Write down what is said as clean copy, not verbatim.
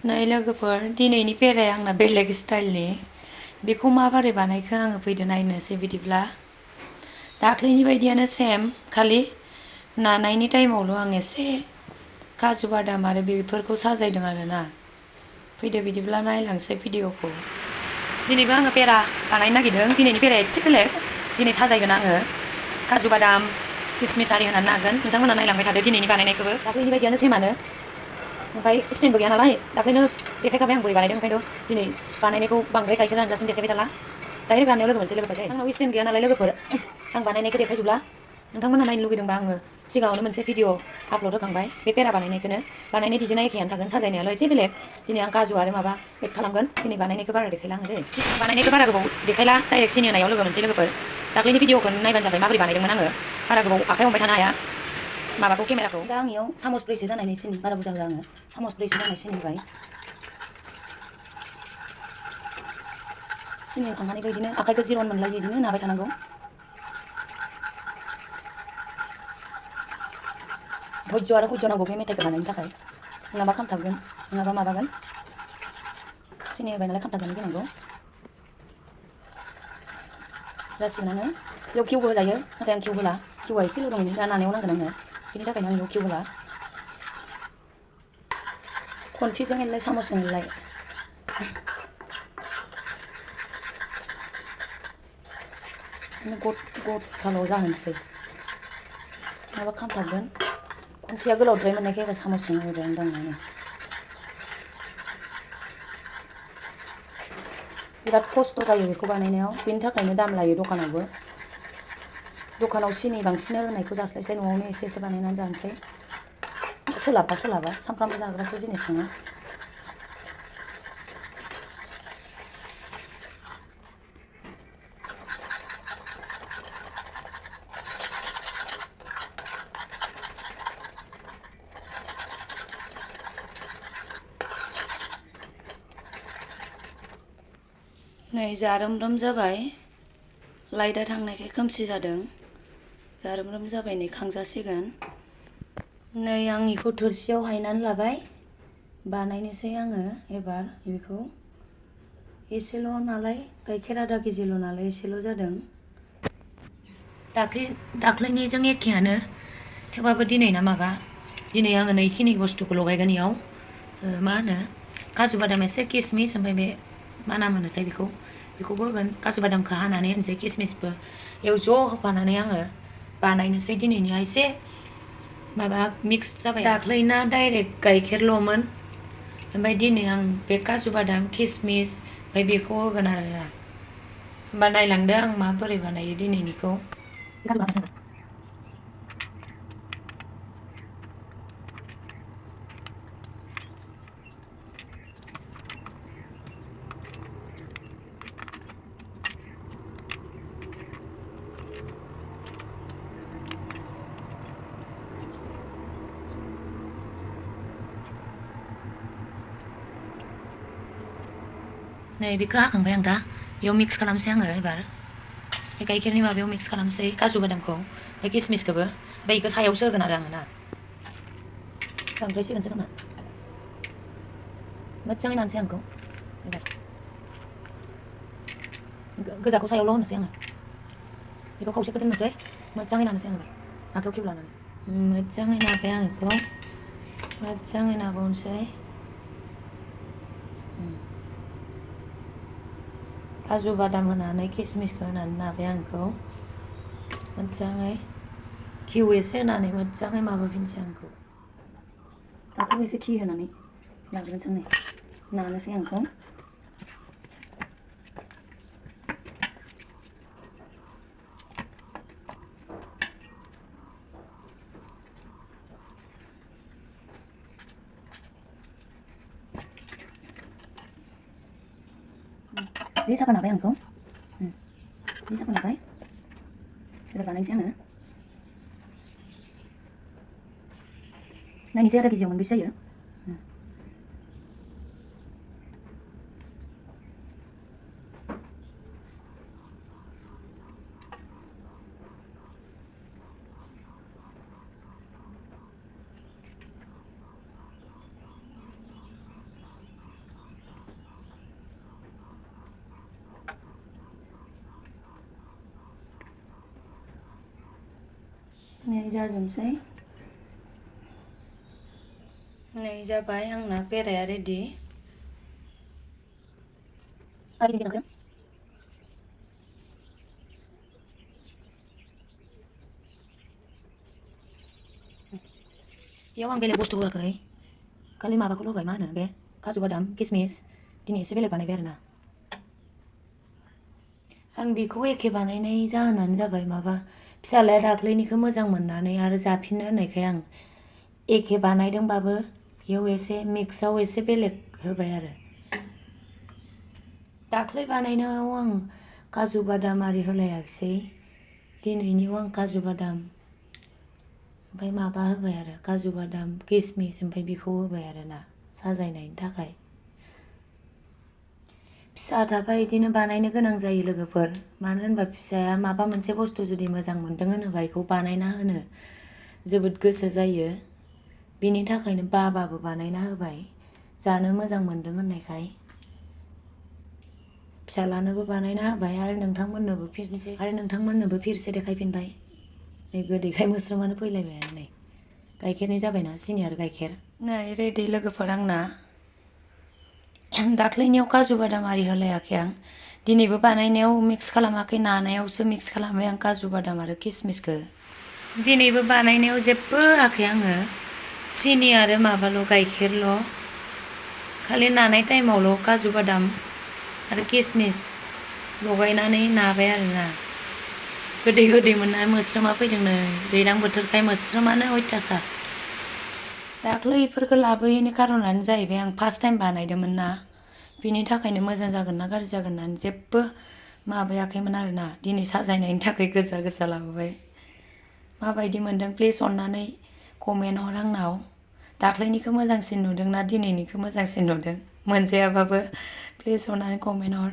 नै लोगोफोर दिनैनि बेराया आंना बेलेग स्टाइलनि बेखौ माबोरै बानायखो आङो फैदो नायनोसै बिदिब्ला दाख्लैनि बायदियानो सेम खालि नानायनि टाइमावल' आं एसे काजु बादाम आरो बेफोरखौ साजायदों आरोना फैदो बिदिब्ला नायलांसै भिडिअखौ दिनैबो आङो पेरा बानायनो नागिरदों दिनैनि पेराया एसे बेलेग दिनै साजायगोन आङो काजु बादाम किसमिस आरि होनानै नागोन नोंथांमोना नायलांबाय थादो दिनैनि बानायनायखौबो दाख्लैनि बायदियानो सेमानो ओमफ्राय स्टेनबो गैया नालाय दाख्लैनो देखायखाबाय आं बोरै बानायदों ओंखायनो दिनै बानायनायखौ बांद्राय गाइखेर रानजासिम देखायबाय थाला डाइरेक्ट राननायाव लोगो मोनसै लोगोफोर आंनाव स्टेन गैया नालाय लोगोफोर आं बानायनायखौ देखायजोबला नोंथांमोना नायनो लुगैदोंबा आङो सिगाङावनो मोनसे भिडिअ आपल'ड होखांबाय बे पेरा बानायनायखौनो बानायनाय डिजाइना एखेयानो थागोन साजायनायाल' एसे बेलेग दिनै आं काजु आरो माबा एड खालामगोन दिनै बानायनायखौ बारा देखायला आङो दै बानायनायखौ बारा गोबाव देखायला डाइरेक्ट सिनि होनायाव लोगो मोनसै लोगोफोर दाख्लैनि भिडिअखौ नायबानो जाबाय माबोरै बानायदोंमोन आङो बारा गोबाव आखाइ हमबाय थानो हाया माबाखौ केमेराखौ दा आंनियाव सामस ब्रैसो जानायनि सिनि बारा बुरजा होआ आङो सामस ब्रैसो जानाय सिनि होबाय सिनि होखांनानै बिदिनो आखाइखौ जिरन मोनलाय बिदिनो नाबाय थानांगौ धैर्य आरो धैर्य नांगौ बे मेथाइखौ बानायनो थाखाय नङाबा खामथाबगोन नङाबा माबागोन सिनि होबाय नालाय खामथाबनानै गिनांगौ जासिगोनानो बेयाव किउबो होजायो नाथाय आं किउ होला किउआ एसेल' दं दा नानायाव नांगोन आंनो बिनि थाखायनो आं बेयाव किउ होला खन्थिजों एरलाय सामसजों एरलाय गथाल' जाहोनोसै नङाबा खामथाबगोन खन्थिया गोलावद्राय मोननायखाय एबार सामसजों होबाय आं दांनानै बिराद खस्थ' जायो बेखौ बानायनायाव बेनि थाखायनो दाम लायो दखानावबो दखानाव सिनि बांसिन होनायखौ जास्लायस्लाय न'आवनो एसे एसे बानायनानै जानोसै सोलाबा सानफ्रामबो जाग्राथ' जिनिस नङा नै जारोमरोम जाबाय लाइटआ थांनायखाय खोमसि जादों जारोमरोम जाबाय नै खांजासिगोन नै आं बेखौ थोरसियाव हायनानै लाबाय बानायनोसै आङो एबार बेखौ एसेल' नालाय गाइखेर आधा केजिल' नालाय एसेल' जादों दाख्लैनिजों एखेयानो थेवबाबो दिनै ना माबा दिनै आङो नैखिनि बुस्थुखौ लगायगोन इयाव मा होनो काजु बादाम एसे किसमिस ओमफ्राय बे मा नाम होनोथाय बेखौबो होगोन काजु बादामखौ हानानै होनोसै किसमिसबो बेयाव ज' होफानानै आङो बानायनोसै दिनैनिया एसे माबा मिक्स जाबाय दाख्लैना डाइरेक्ट गाइखेरल'मोन ओमफ्राय दिनै आं बे काजु बादाम किसमिस ओमफ्राय बेखौ होगोन आरो होमबा नायलांदो आं माबोरै बानायो दिनैनिखौ नै बेखौ हाखांबाय आं दा बेयाव मिक्स खालामसै आङो एबार बे गाइखेरनि माबायाव मिक्स खालामसै काजु बादामखौ ओमफ्राय किसमिसखौबो ओमफ्राय बेखौ सायावसो होगोन आरो आङो ना बांद्रायसिगोनसो खोमा मोजाङै नानसै आंखौ एबार गोजाखौ सायावल' होनोसै आङो बेखौ खावसेखौ दोननोसै मोजाङै नानोसै आङो आखाइयाव किउ लानानै मोजाङै नाबाय आं बेखौ मोजाङै नाबावनोसै काजु बादाम होनानै किसमिसखौ होनानै नाबाय आं बेखौ मोजाङै किउ एसे होनानै मोजाङै माबाफिनसै आं बेखौ आखाइयाव एसे घि होनानै लाग्रोनोसै आं नानोसै आं बेखौ बे साफा नाबाय आं बेखौ बे साफा नाबाय एबार बानायनोसै आङो नायनोसै आधा केजियाव मोनबेसे जायो जाजोबसै नै जाबाय आंना पेराया रेडि बेयाव आं बेलेग बुस्थु होआखै खालि माबाखौल' होबाय मा होनो बे काजु बादाम किसमिस दिनै एसे बेलेग बानायबाय आरोना आं बेखौ एखे बानायनाय जाहोनानो जाबाय माबा फिसालाया दाख्लैनिखौ मोजां मोननानै आरो जाफिननो होननायखाय आं एखे बानायदोंबाबो बेयाव एसे मिक्सआव एसे बेलेग होबाय आरो दाख्लै बानायनायाव आं काजु बादाम आरि होलायाखिसै दिनैनियाव आं काजु बादाम ओमफ्राय माबा होबाय आरो काजु बादाम किसमिस ओमफ्राय बेखौ होबाय आरोना साजायनायनि थाखाय फिसा थाबा बिदिनो बानायनो गोनां जायो लोगोफोर मानो होनबा फिसाया माबा मोनसे बुस्थु जुदि मोजां मोन्दों होनोबा बेखौ बानायना होनो जोबोद गोसो जायो बिनि थाखायनो बाबाबो बानायना होबाय जानो मोजां मोन्दों होननायखाय फिसालानोबो बानायना होबाय आरो नोंथांमोननोबो फिरसे देखायफिनबाय नै गोदैखाय मोस्रोमानो फैलायबाय नै गाइखेरनि जाबायना सिनि आरो गाइखेर नै रेडि लोगोफोर आंना दाख्लैनियाव काजु बादाम आरि होलायाखै आं दिनैबो बानायनायाव मिक्स खालामाखै नानायावसो मिक्स खालामबाय आं काजु बादाम आरो किसमिसखौ दिनैबो बानायनायाव जेबो होआखै आङो सिनि आरो माबाल' गाइखेरल' खालि नानाय टाइमावल' काजु बादाम आरो किसमिस लगायनानै नाबाय आरोना गोदै गोदै मोनना मोस्रोमा फैदों नै दैज्लां बोथोरखाय मोस्रोमानो अयथासार दाख्लै बेफोरखौ लाबोयैनि खारनानो जाहैबाय आं फार्स्ट टाइम बानायदोंमोन ना बिनि थाखायनो मोजां जागोन ना गाज्रि जागोन होननानै जेबो माबायाखैमोन आरोना दिनै साजायनायनि थाखाय गोजा गोजा लाबोबाय माबायदि मोन्दों प्लिज अननानै कमेन्ट हर आंनाव दाख्लैनिखौ मोजांसिन नुदों ना दिनैनिखौ मोजांसिन नुदों मोनजायाबाबो प्लिज अननानै कमेन्ट हर